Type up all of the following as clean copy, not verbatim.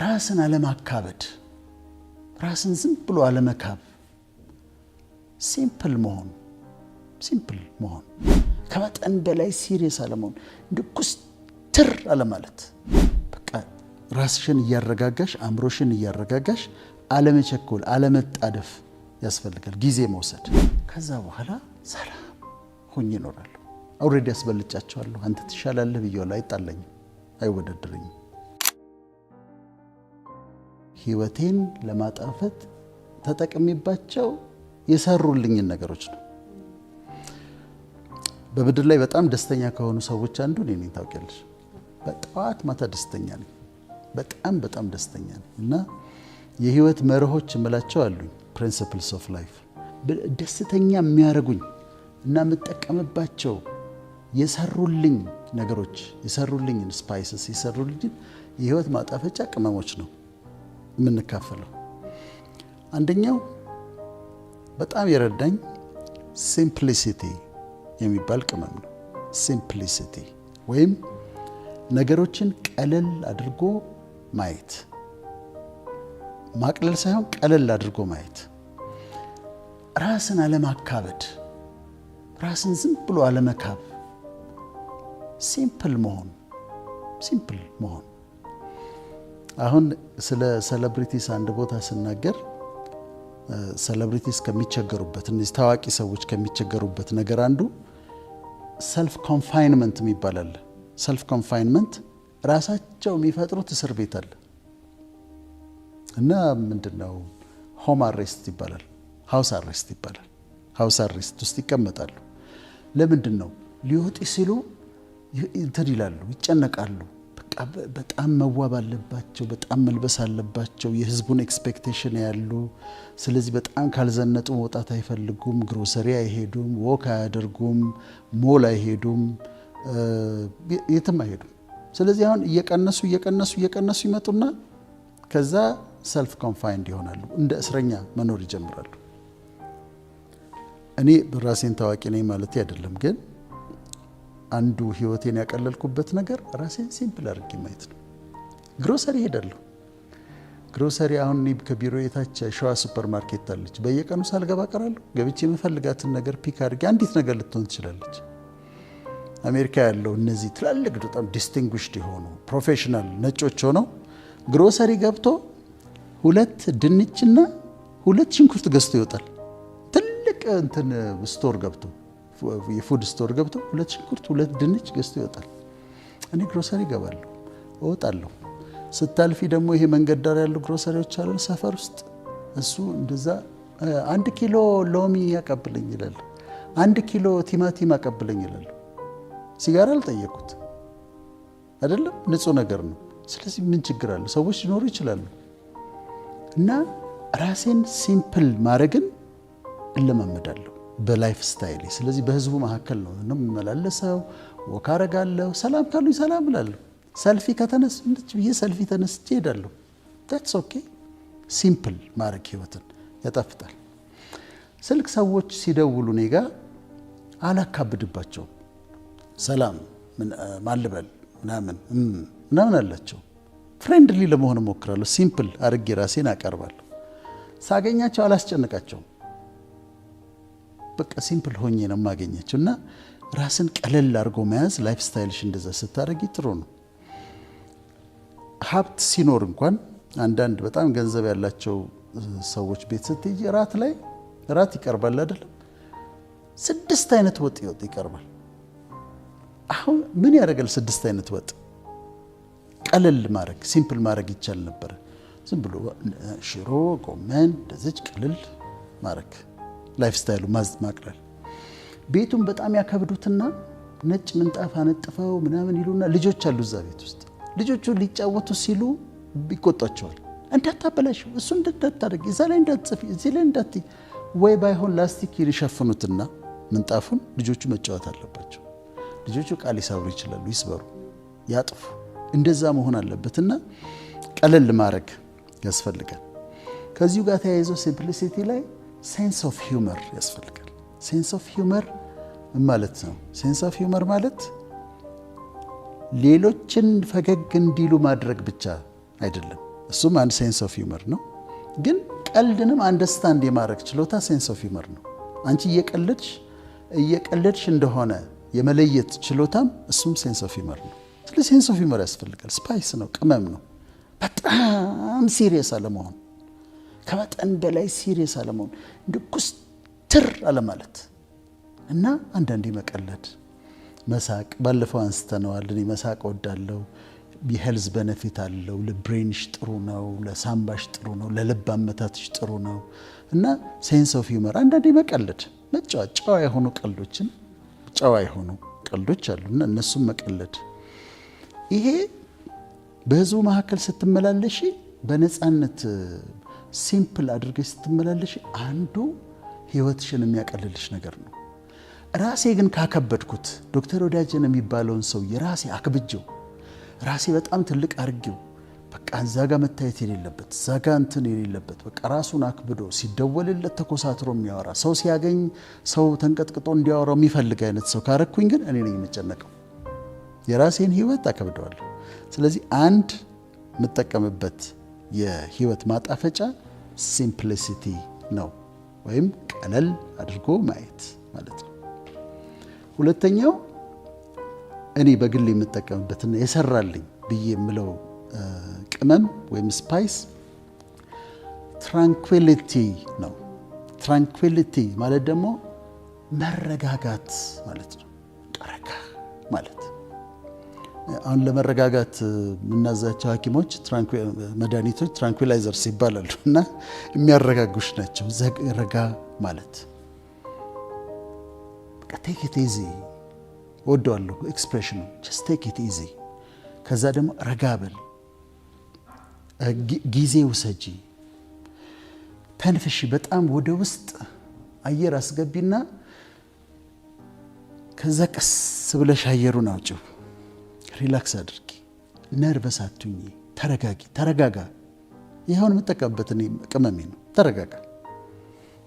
ራስን አለማካበድ፣ ራስን ዝም ብሎ አለመካብ፣ simple መሆን፣ simple መሆን፣ ከመጠን በላይ serious አለመሆን፣ እንደ ኩስትር አለማለት፣ በቃ ራስሽን እያረጋጋሽ፣ አእምሮሽን እያረጋጋሽ፣ አለመቸኮል፣ አለመጣደፍ ያስፈልጋል። ጊዜ መውሰድ። ከዛ በኋላ ሰላም ሆኜ እኖራለሁ። Already ያስበልጫቸዋለሁ። አንተ ትሻላለህ ብዬዋለሁ። አይጣለኝም፣ አይወዳደረኝም። ህይወቴን ለማጣፈጥ ተጠቅሜባቸው የሰሩልኝን ነገሮች ነው። በምድር ላይ በጣም ደስተኛ ከሆኑ ሰዎች አንዱ እኔ ነኝ። ታውቂያለሽ፣ በጠዋት ማታ ደስተኛ ነኝ። በጣም በጣም ደስተኛ ነኝ። እና የህይወት መርሆች የምላቸው አሉኝ፣ principles of life፣ ደስተኛ የሚያደርጉኝ እና የምጠቀምባቸው የሰሩልኝ ነገሮች፣ የሰሩልኝን spices፣ የሰሩልኝን የህይወት ማጣፈጫ ቅመሞች ነው የምንካፈለው። አንደኛው በጣም የረዳኝ simplicity የሚባል ቅመም ነው። Simplicity ወይም ነገሮችን ቀለል አድርጎ ማየት፣ ማቅለል ሳይሆን ቀለል አድርጎ ማየት፣ ራስን አለማካበድ፣ ራስን ዝም ብሎ አለመካብ፣ simple መሆን፣ simple መሆን። አሁን ስለ celebrities አንድ ቦታ ስናገር፣ celebrities ከሚቸገሩበት፣ እነዚህ ታዋቂ ሰዎች ከሚቸገሩበት ነገር አንዱ self confinement የሚባል አለ። Self confinement ራሳቸው የሚፈጥሩት እስር ቤት አለ እና ምንድን ነው፣ home arrest ይባላል፣ house arrest ይባላል። House arrest ውስጥ ይቀመጣሉ። ለምንድን ነው? ሊወጡ ሲሉ እንትን ይላሉ፣ ይጨነቃሉ። በቃ በጣም መዋብ አለባቸው፣ በጣም መልበስ አለባቸው። የህዝቡን expectation ያሉ። ስለዚህ በጣም ካልዘነጡ መውጣት አይፈልጉም። ግሮሰሪ አይሄዱም፣ walk አያደርጉም፣ ሞል አይሄዱም፣ የትም አይሄዱም። ስለዚህ አሁን እየቀነሱ እየቀነሱ እየቀነሱ ይመጡና ከዛ self confined ይሆናሉ። እንደ እስረኛ መኖር ይጀምራሉ። እኔ ራሴን ታዋቂ ነኝ ማለት አይደለም፣ ግን አንዱ ህይወቴን ያቀለልኩበት ነገር ራሴን simple አድርጌ ማየት ነው። ግሮሰሪ ሄዳለሁ። ግሮሰሪ አሁን እኔ ከቢሮዬ ታች ሸዋ ሱፐር ማርኬት አለች። በየቀኑ ሳልገባ ቀራለሁ። ገብቼ የምፈልጋትን ነገር pick አድርጌ፣ አንዲት ነገር ልትሆን ትችላለች። አሜሪካ ያለው እነዚህ ትላልቅ በጣም distinguished የሆኑ professional ነጮች ሆነው ግሮሰሪ ገብቶ ሁለት ድንችና ሁለት ሽንኩርት ገዝቶ ይወጣል። ትልቅ እንትን store ገብቶ፣ የ food store ገብቶ ሁለት ሽንኩርት፣ ሁለት ድንች ገዝቶ ይወጣል። እኔ ግሮሰሪ እገባለሁ፣ እወጣለሁ። ስታልፊ ደግሞ ይሄ መንገድ ዳር ያሉ ግሮሰሪዎች አሉ ሰፈር ውስጥ፣ እሱ እንደዛ 1 ኪሎ ሎሚ ያቀብለኝ ይላል። 1 ኪሎ ቲማቲም አቀብለኝ ይላል። ሲጋራ አልጠየኩት አይደለም፣ ንጹህ ነገር ነው። ስለዚህ ምን ችግር አለ? ሰዎች ሊኖሩ ይችላሉ። እና ራሴን simple ማድረግን እለማመዳለሁ በ lifestyle። ስለዚህ በህዝቡ መካከል ነው የምመላለሰው። Walk አረጋለሁ። ሰላም ካሉኝ ሰላም እላለሁ። ሰልፊ ከተነሱ እንደች ብዬ ሰልፊ ተነስቼ እሄዳለሁ። That's okay። Simple ማድረግ ህይወትን ያጣፍጣል። ስልክ ሰዎች ሲደውሉ እኔ ጋ አላካብድባቸውም። ሰላም፣ ማን ልበል ምናምን ምናምን አላቸው። Friendly ለመሆን እሞክራለሁ። Simple አድርጌ ራሴን አቀርባለሁ። ሳገኛቸው አላስጨንቃቸውም። በቃ simple ሆኜ ነው የማገኛቸው። እና ራስን ቀለል አድርጎ መያዝ፣ lifestyle ሽ እንደዛ ስታደርጊ ጥሩ ነው። ሀብት ሲኖር እንኳን አንዳንድ በጣም ገንዘብ ያላቸው ሰዎች ቤት ስትሄጂ እራት ላይ እራት ይቀርባል አይደለም? ስድስት አይነት ወጥ ይቀርባል። አሁን ምን ያደርጋል ስድስት አይነት ወጥ? ቀለል ማድረግ፣ simple ማድረግ ይቻል ነበረ። ዝም ብሎ ሽሮ፣ ጎመን እንደዚች ቅልል ማድረግ፣ lifestyle ኡ ማቅለል። ቤቱን በጣም ያከብዱትና ነጭ ምንጣፍ አነጥፈው ምናምን ይሉና ልጆች አሉ እዛ ቤት ውስጥ። ልጆቹ ሊጫወቱ ሲሉ ይቆጧቸዋል። እንዳታበላሽው፣ እሱ እንዳታደርግ፣ እዛ ላይ እንዳትጽፊ፣ እዚህ ላይ እንዳትይ። ወይ ባይሆን ላስቲክ ይሸፍኑትና ምንጣፉን፣ ልጆቹ መጫወት አለባቸው። ልጆቹ ቃል ሊሰብሩ ይችላሉ፣ ይስበሩ፣ ያጥፉ። እንደዛ መሆን አለበትና ቀለል ማድረግ ያስፈልጋል። ከዚሁ ጋር ተያይዞ simplicity ላይ sense of humor ያስፈልጋል። Sense of humor ምን ማለት ነው? Sense of humor ማለት ሌሎችን ፈገግ እንዲሉ ማድረግ ብቻ አይደለም። እሱም አንድ sense of humor ነው። ግን ቀልድንም understand የማድረግ ችሎታ sense of humor ነው። አንቺ እየቀለድሽ እየቀለድሽ እንደሆነ የመለየት ችሎታም እሱም sense of humor ነው። ስለዚህ sense of humor ያስፈልጋል። Spice ነው፣ ቅመም ነው። በጣም serious አለመሆን፣ ከመጠን በላይ serious አለመሆን፣ እንደ ኩስትር አለማለት እና አንዳንዴ መቀለድ፣ መሳቅ። ባለፈው አንስተነዋል። እኔ መሳቅ እወዳለሁ። የ health benefit አለው። ለ brain ሽ ጥሩ ነው፣ ለሳምባሽ ጥሩ ነው፣ ለልብ አመታትሽ ጥሩ ነው። እና sense of humor፣ አንዳንዴ መቀለድ፣ መጫወት፣ ጨዋ የሆኑ ቀልዶችን፣ ጨዋ የሆኑ ቀልዶች አሉ እና እነሱም መቀለድ። ይሄ በህዝቡ መካከል ስትመላለሺ፣ በነፃነት simple አድርገሽ ስትመላለሺ አንዱ ህይወትሽን የሚያቀልልሽ ነገር ነው። ራሴ ግን ካከበድኩት፣ ዶክተር ወዳጀን የሚባለውን ሰው የራሴ አክብጄው፣ ራሴ በጣም ትልቅ አድርጌው፣ በቃ እዛ ጋ መታየት የሌለበት፣ እዛ ጋ እንትን የሌለበት፣ በቃ ራሱን አክብዶ ሲደወልለት ተኮሳትሮ የሚያወራ ሰው፣ ሲያገኝ ሰው ተንቀጥቅጦ እንዲያወራው የሚፈልግ አይነት ሰው ካረኩኝ ግን እኔ ነኝ የምጨነቀው። የራሴን ህይወት አከብደዋለሁ። ስለዚህ አንድ የምጠቀምበት የህይወት ማጣፈጫ simplicity ነው፣ ወይም ቀለል አድርጎ ማየት ማለት ነው። ሁለተኛው እኔ በግል የምጠቀምበትና የሰራልኝ ብዬ የምለው ቅመም ወይም spice tranquility ነው። Tranquility ማለት ደግሞ መረጋጋት ማለት ነው። ረጋ ማለት። አሁን ለመረጋጋት የምናዛቸው ሐኪሞች መድኃኒቶች tranquilizers ይባላሉ እና የሚያረጋጉሽ ናቸው። ረጋ ማለት፣ በቃ take it easy። እወደዋለሁ expression ኑ፣ just take it easy። ከዛ ደግሞ ረጋ በል፣ ጊዜ ውሰጂ፣ ተንፍሺ፣ በጣም ወደ ውስጥ አየር አስገቢና ከዛ ቀስ ብለሽ አየሩን አውጪው። Relax አድርጊ፣ nervous አትሁኚ፣ ተረጋጊ፣ ተረጋጋ። ይኸውን የምጠቀምበት እኔ ቅመሜ ነው። ተረጋጋ።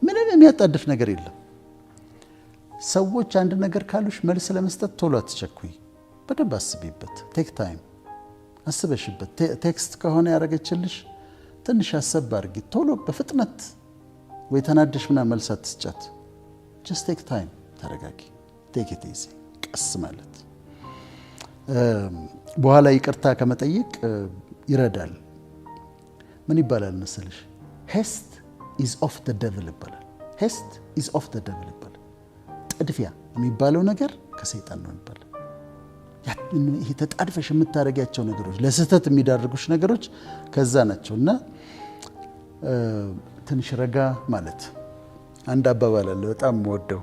ምንም የሚያጣድፍ ነገር የለም። ሰዎች አንድ ነገር ካሉሽ መልስ ለመስጠት ቶሎ አትቸኩይ። በደንብ አስቢበት። Take time፣ አስበሽበት። Text ከሆነ ያደረገችልሽ ትንሽ አሰብ አድርጊ። ቶሎ በፍጥነት ወይ ተናደሽ ምናምን መልስ አትስጫት። Just take time፣ ተረጋጊ። Take it easy፣ ቀስ ማለት በኋላ ይቅርታ ከመጠየቅ ይረዳል። ምን ይባላል መሰለሽ? Haste is of the devil ይባላል። Haste is of the devil ይባላል። ጥድፊያ የሚባለው ነገር ከሰይጣን ነው ይባላል። ይሄ ተጣድፈሽ የምታደርጊያቸው ነገሮች፣ ለስህተት የሚዳርጉሽ ነገሮች ከዛ ናቸው እና ትንሽ ረጋ ማለት። አንድ አባባል አለ በጣም የምወደው።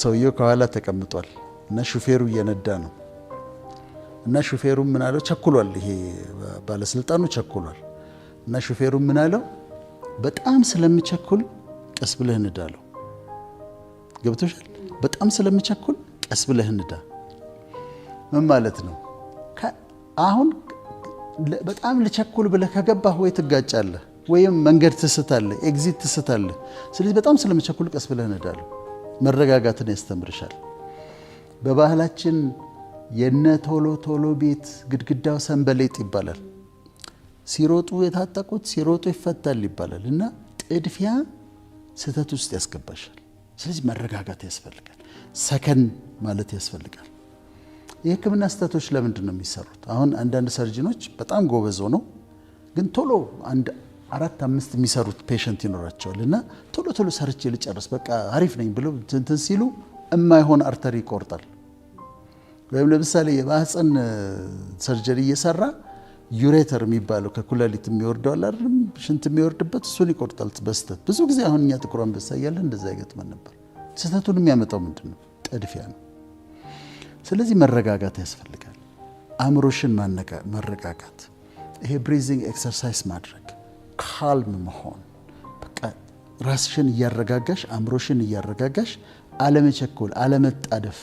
ሰውየው ከኋላ ተቀምጧል እና ሹፌሩ እየነዳ ነው እና ሹፌሩ ምን አለው? ቸኩሏል። ይሄ ባለስልጣኑ ቸኩሏል እና ሹፌሩ ምን አለው? በጣም ስለምቸኩል ቀስ ብለህ ንዳ አለው። ገብቶሻል? በጣም ስለምቸኩል ቀስ ብለህ ንዳ። ምን ማለት ነው? አሁን በጣም ልቸኩል ብለህ ከገባህ ወይ ትጋጫለህ ወይም መንገድ ትስታለህ፣ exit ትስታለህ። ስለዚህ በጣም ስለምቸኩል ቀስ ብለህ ንዳ አለው። መረጋጋትን ያስተምርሻል። በባህላችን የነ ቶሎ ቶሎ ቤት ግድግዳው ሰንበሌጥ ይባላል። ሲሮጡ የታጠቁት ሲሮጡ ይፈታል ይባላል እና ጥድፊያ ስህተት ውስጥ ያስገባሻል። ስለዚህ መረጋጋት ያስፈልጋል። ሰከን ማለት ያስፈልጋል። የሕክምና ስህተቶች ለምንድን ነው የሚሰሩት? አሁን አንዳንድ surgeon ኖች በጣም ጎበዝ ሆነው ግን ቶሎ አንድ አራት አምስት የሚሰሩት patient ይኖራቸዋል እና ቶሎ ቶሎ ሰርቼ ልጨርስ፣ በቃ አሪፍ ነኝ ብለው እንትን ሲሉ እማይሆን artery ይቆርጣል። ወይም ለምሳሌ የማህፀን surgery እየሰራ ureter የሚባለው ከኩላሊት የሚወርደው አለ አይደለም፣ ሽንት የሚወርድበት፣ እሱን ይቆርጣል በስህተት። ብዙ ጊዜ አሁን እኛ ጥቁር አንበሳ እያለን እንደዛ ይገጥመን ነበር። ስህተቱን የሚያመጣው ምንድን ነው? ጥድፊያ ነው። ስለዚህ መረጋጋት ያስፈልጋል። አእምሮሽን ማረጋጋት፣ ይሄ breathing exercise ማድረግ፣ calm መሆን፣ በቃ ራስሽን እያረጋጋሽ፣ አእምሮሽን እያረጋጋሽ፣ አለመቸኮል፣ አለመጣደፍ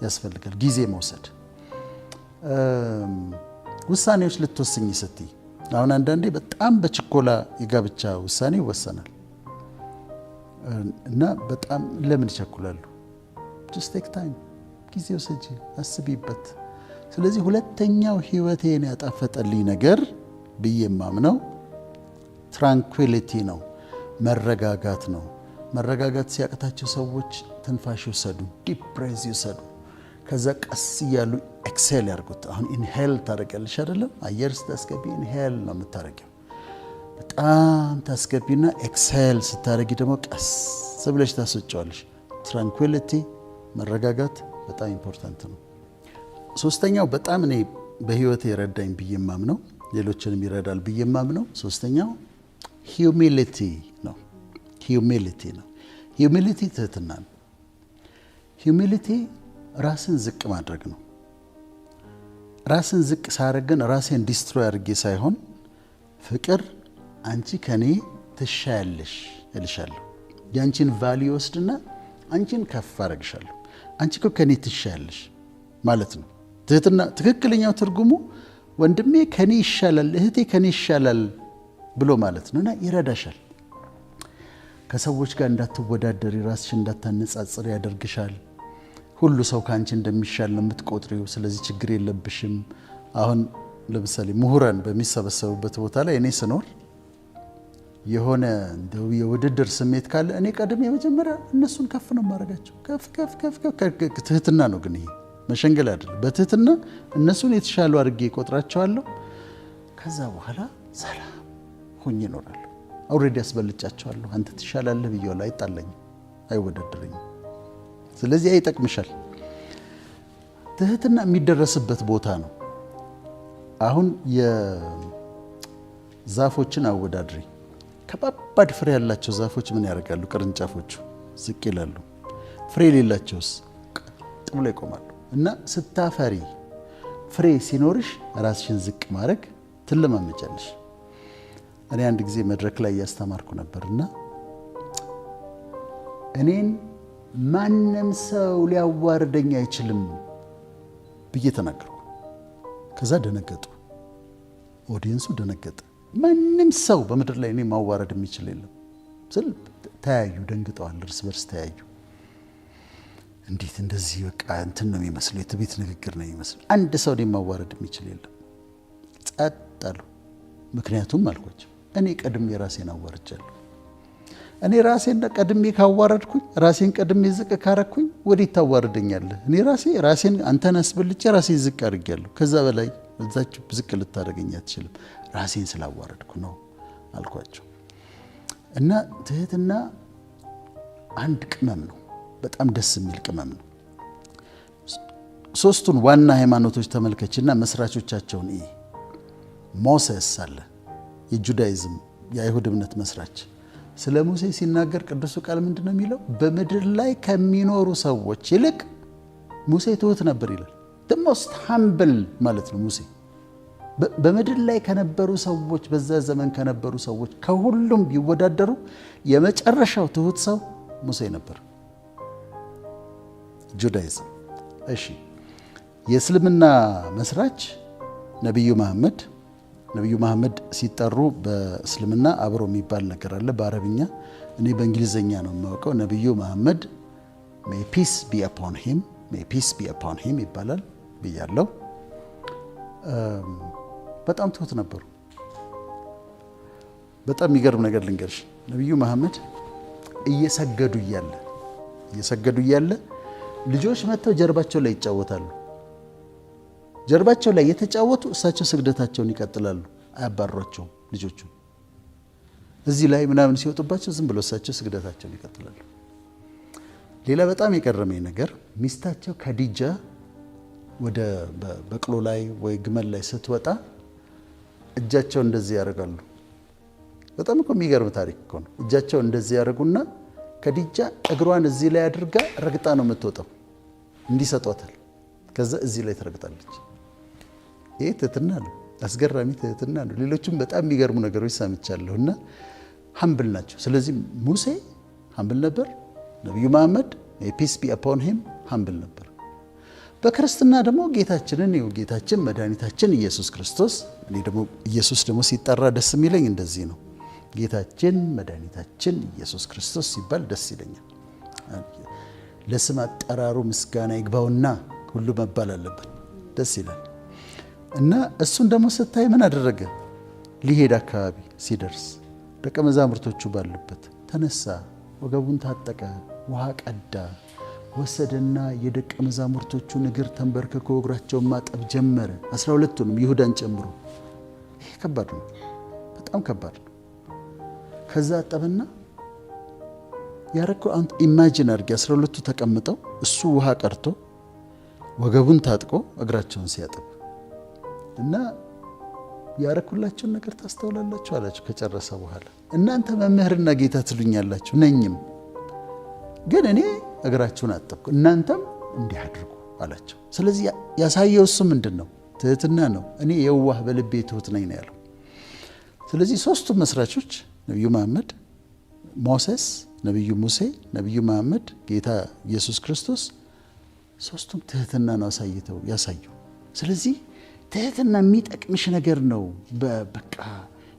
ያስፈልጋል። ጊዜ መውሰድ። ውሳኔዎች ልትወስኝ ስትይ አሁን አንዳንዴ በጣም በችኮላ የጋብቻ ውሳኔ ይወሰናል እና በጣም ለምን ይቸኩላሉ? Just take time፣ ጊዜ ውሰጂ፣ አስቢበት። ስለዚህ ሁለተኛው ህይወቴን ያጣፈጠልኝ ነገር ብዬ የማምነው tranquility ነው፣ መረጋጋት ነው። መረጋጋት ሲያቅታቸው ሰዎች ትንፋሽ ይውሰዱ፣ deep breath ይውሰዱ። ከዛ ቀስ እያሉ exhale ያርጉት። አሁን inhale ታደርጊያለሽ አይደለም? አየር ስታስገቢ inhale ነው የምታደርጊው። በጣም ታስገቢና exhale ስታደርጊ ደግሞ ቀስ ብለሽ ታስወጪዋለሽ። Tranquility መረጋጋት በጣም important ነው። ሶስተኛው በጣም እኔ በህይወቴ የረዳኝ ብዬ የማምነው፣ ሌሎችንም ይረዳል ብዬ የማምነው ሶስተኛው humility ነው። Humility ነው። Humility ትህትና ነው። Humility ራስን ዝቅ ማድረግ ነው። ራስን ዝቅ ሳደርግ ግን ራሴን destroy አድርጌ ሳይሆን ፍቅር አንቺ ከኔ ትሻያለሽ እልሻለሁ። የአንቺን value ወስድና አንቺን ከፍ አደርግሻለሁ። አንቺ እኮ ከኔ ትሻያለሽ ማለት ነው። ትህትና ትክክለኛው ትርጉሙ ወንድሜ ከኔ ይሻላል፣ እህቴ ከኔ ይሻላል ብሎ ማለት ነው እና ይረዳሻል። ከሰዎች ጋር እንዳትወዳደሪ፣ ራስሽን እንዳታነጻጽሪ ያደርግሻል። ሁሉ ሰው ከአንቺ እንደሚሻል ነው የምትቆጥሪው። ስለዚህ ችግር የለብሽም። አሁን ለምሳሌ ምሁራን በሚሰበሰቡበት ቦታ ላይ እኔ ስኖር የሆነ እንደው የውድድር ስሜት ካለ እኔ ቀድሜ የመጀመሪያ እነሱን ከፍ ነው የማደርጋቸው። ከፍ ከፍ ከፍ ከፍ። ትህትና ነው ግን ይሄ መሸንገል አይደለም። በትህትና እነሱን የተሻሉ አድርጌ እቆጥራቸዋለሁ። ከዛ በኋላ ሰላም ሆኜ እኖራለሁ። Already አስበልጫቸዋለሁ። አንተ ትሻላለህ ብዬዋለሁ። አይጣለኝም፣ አይወዳደረኝም። ስለዚህ ይጠቅምሻል። ትህትና የሚደረስበት ቦታ ነው። አሁን የዛፎችን አወዳድሪ። ከባባድ ፍሬ ያላቸው ዛፎች ምን ያደርጋሉ? ቅርንጫፎቹ ዝቅ ይላሉ። ፍሬ የሌላቸውስ ቀጥ ብሎ ይቆማሉ። እና ስታፈሪ፣ ፍሬ ሲኖርሽ ራስሽን ዝቅ ማድረግ ትለማመጃለሽ። እኔ አንድ ጊዜ መድረክ ላይ እያስተማርኩ ነበር እና እኔን ማንም ሰው ሊያዋርደኝ አይችልም ብዬ ተናገርኩ። ከዛ ደነገጡ። Audience ኡ ደነገጠ። ማንም ሰው በምድር ላይ እኔን ማዋረድ የሚችል የለም ስል ተያዩ፣ ደንግጠዋል። እርስ በርስ ተያዩ። እንዴት እንደዚህ በቃ እንትን ነው የሚመስለው፣ የትዕቢት ንግግር ነው የሚመስለው። አንድ ሰው እኔን ማዋረድ የሚችል የለም። ጸጥ አሉ። ምክንያቱም አልኳቸው፣ እኔ ቀድሜ ራሴን አዋርጃለሁ። እኔ ራሴን ቀድሜ ካዋረድኩኝ፣ ራሴን ቀድሜ ዝቅ ካረኩኝ ወዴት ታዋርደኛለህ? እኔ ራሴ ራሴን አንተን አስበልጬ ራሴን ዝቅ አድርጌያለሁ። ከዛ በላይ እዛች ዝቅ ልታደርገኝ አትችልም። ራሴን ስላዋረድኩ ነው አልኳቸው። እና ትህትና አንድ ቅመም ነው። በጣም ደስ የሚል ቅመም ነው። ሶስቱን ዋና ሃይማኖቶች ተመልከችና መስራቾቻቸውን እይ። Moses አለ፣ የ Judaism የአይሁድ እምነት መስራች። ስለ ሙሴ ሲናገር ቅዱሱ ቃል ምንድን ነው የሚለው? በምድር ላይ ከሚኖሩ ሰዎች ይልቅ ሙሴ ትሁት ነበር ይላል። Most humble ማለት ነው ሙሴ። በምድር ላይ ከነበሩ ሰዎች፣ በዛ ዘመን ከነበሩ ሰዎች ከሁሉም ቢወዳደሩ የመጨረሻው ትሁት ሰው ሙሴ ነበር። Judaism። እሺ፣ የእስልምና መስራች ነቢዩ መሐመድ። ነቢዩ መሐመድ ሲጠሩ በእስልምና አብሮ የሚባል ነገር አለ በአረብኛ። እኔ በእንግሊዝኛ ነው የማውቀው። ነቢዩ መሐመድ may peace be upon him፣ may peace be upon him ይባላል ብያለሁ። በጣም ትሁት ነበሩ። በጣም የሚገርም ነገር ልንገርሽ። ነቢዩ መሐመድ እየሰገዱ እያለ ልጆች መጥተው ጀርባቸው ላይ ይጫወታሉ። ጀርባቸው ላይ እየተጫወቱ እሳቸው ስግደታቸውን ይቀጥላሉ። አያባሯቸውም ልጆቹ። እዚህ ላይ ምናምን ሲወጡባቸው ዝም ብሎ እሳቸው ስግደታቸውን ይቀጥላሉ። ሌላ በጣም የገረመኝ ነገር ሚስታቸው ከዲጃ ወደ በቅሎ ላይ ወይ ግመል ላይ ስትወጣ እጃቸው እንደዚህ ያደርጋሉ። በጣም እኮ የሚገርም ታሪክ እኮ ነው። እጃቸው እንደዚህ ያደርጉና ከዲጃ እግሯን እዚህ ላይ አድርጋ ረግጣ ነው የምትወጣው። እንዲሰጧታል። ከዛ እዚህ ላይ ትረግጣለች። ይህ ትህትና ነው። አስገራሚ ትህትና ነው። ሌሎችም በጣም የሚገርሙ ነገሮች ሰምቻለሁ እና humble ናቸው። ስለዚህ ሙሴ humble ነበር። ነቢዩ መሐመድ peace be upon him humble ነበር። በክርስትና ደግሞ ጌታችንን ይኸው ጌታችን መድኃኒታችን ኢየሱስ ክርስቶስ። እኔ ደግሞ ኢየሱስ ደግሞ ሲጠራ ደስ የሚለኝ እንደዚህ ነው። ጌታችን መድኃኒታችን ኢየሱስ ክርስቶስ ሲባል ደስ ይለኛል። ለስም አጠራሩ ምስጋና ይግባውና ሁሉ መባል አለበት። ደስ ይላል። እና እሱን ደግሞ ስታይ ምን አደረገ? ሊሄድ አካባቢ ሲደርስ ደቀ መዛሙርቶቹ ባሉበት ተነሳ፣ ወገቡን ታጠቀ፣ ውሃ ቀዳ፣ ወሰደና የደቀ መዛሙርቶቹን እግር ተንበርክኮ እግራቸውን ማጠብ ጀመረ። 12ቱንም ይሁዳን ጨምሮ። ይሄ ከባድ ነው፣ በጣም ከባድ ነው። ከዛ አጠበና ያረከው imagine አድርጊ፣ 12ቱ ተቀምጠው እሱ ውሃ ቀድቶ ወገቡን ታጥቆ እግራቸውን ሲያጥብ እና ያረኩላችሁን ነገር ታስተውላላችሁ አላቸው። ከጨረሰ በኋላ እናንተ መምህርና ጌታ ትሉኛላችሁ፣ ነኝም፣ ግን እኔ እግራችሁን አጠብኩ፣ እናንተም እንዲህ አድርጉ አላቸው። ስለዚህ ያሳየው እሱ ምንድን ነው? ትህትና ነው። እኔ የዋህ በልቤ ትሁት ነኝ ነው ያለው። ስለዚህ ሶስቱም መስራቾች ነቢዩ መሐመድ፣ Moses፣ ነቢዩ ሙሴ፣ ነቢዩ መሐመድ፣ ጌታ ኢየሱስ ክርስቶስ ሶስቱም ትህትና ነው አሳይተው ያሳዩ። ስለዚህ ትህትና የሚጠቅምሽ ነገር ነው። በቃ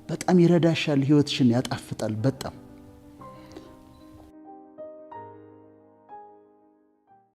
በጣም ይረዳሻል፣ ህይወትሽን ያጣፍጣል በጣም።